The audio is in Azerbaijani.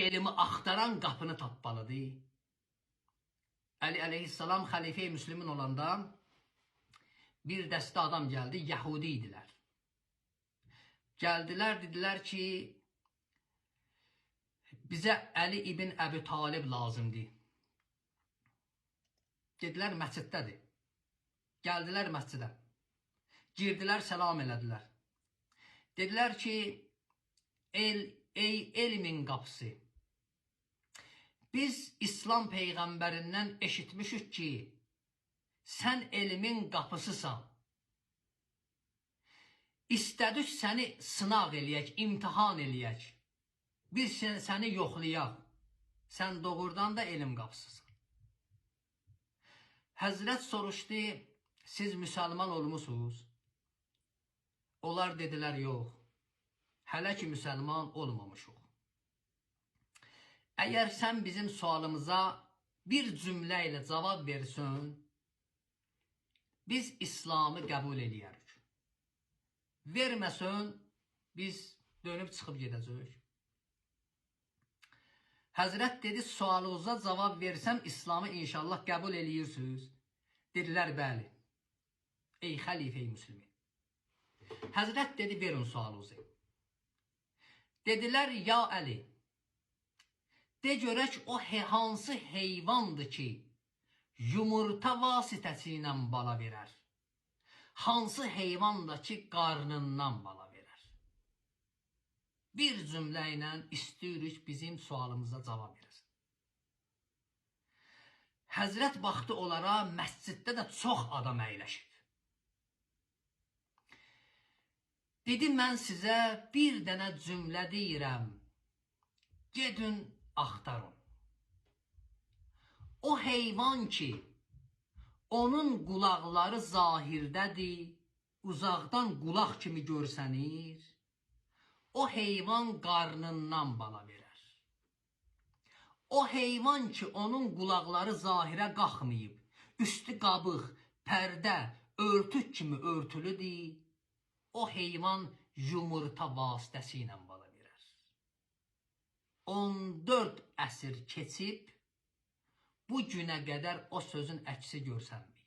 Elmi axtaran qapını tapmalıdır. Əli əleyhissalam xəlifə-i Müslümin olanda bir dəstə adam gəldi, Yəhudi idilər. Gəldilər, dedilər ki, bizə Əli ibn Əbi Talib lazımdır. Dedilər, məsciddədir. Gəldilər məscidə. Girdilər, salam elədilər. Dedilər ki, ey elmin qapısı, biz İslam peyğəmbərindən eşitmişik ki, sən elmin qapısısan. İstədik səni sınaq eləyək, imtihan eləyək. Biz səni yoxlayaq. Sən doğrudan da elm qapısısan. Həzrət soruşdu, siz müsəlman olmusunuz? Onlar dedilər, yox. Hələ ki müsəlman olmamışıq. Əgər sən bizim sualımıza bir cümlə ilə cavab versin, biz İslamı qəbul eləyərik. Verməsin, biz dönüb çıxıb gedəcəyik. Həzrət dedi, sualınıza cavab versəm İslamı inşallah qəbul eləyirsiniz. Dedilər, bəli. Ey xəlifə-i Müslümin. Həzrət dedi, verin sualınızı. Dedilər, ya Əli, de görək o hansı heyvandır ki, yumurta vasitəsi ilə bala verər? Hansı heyvandır ki, qarnından bala verər? Bir cümlə ilə istəyirik bizim sualımıza cavab verəsin. Həzrət baxdı onlara, məsciddə də çox adam əyləşib. Dedi, mən sizə bir dənə cümlə deyirəm, gedin axtarın. O heyvan ki, onun qulaqları zahirdədir, uzaqdan qulaq kimi görsənir, o heyvan qarnından bala verər. O heyvan ki, onun qulaqları zahirə qalxmayıb, üstü qabıq, pərdə, örtük kimi örtülüdür, o heyvan yumurta vasitəsi ilə bala verər. 14 əsr keçib, bu günə qədər o sözün əksi görsənməyib.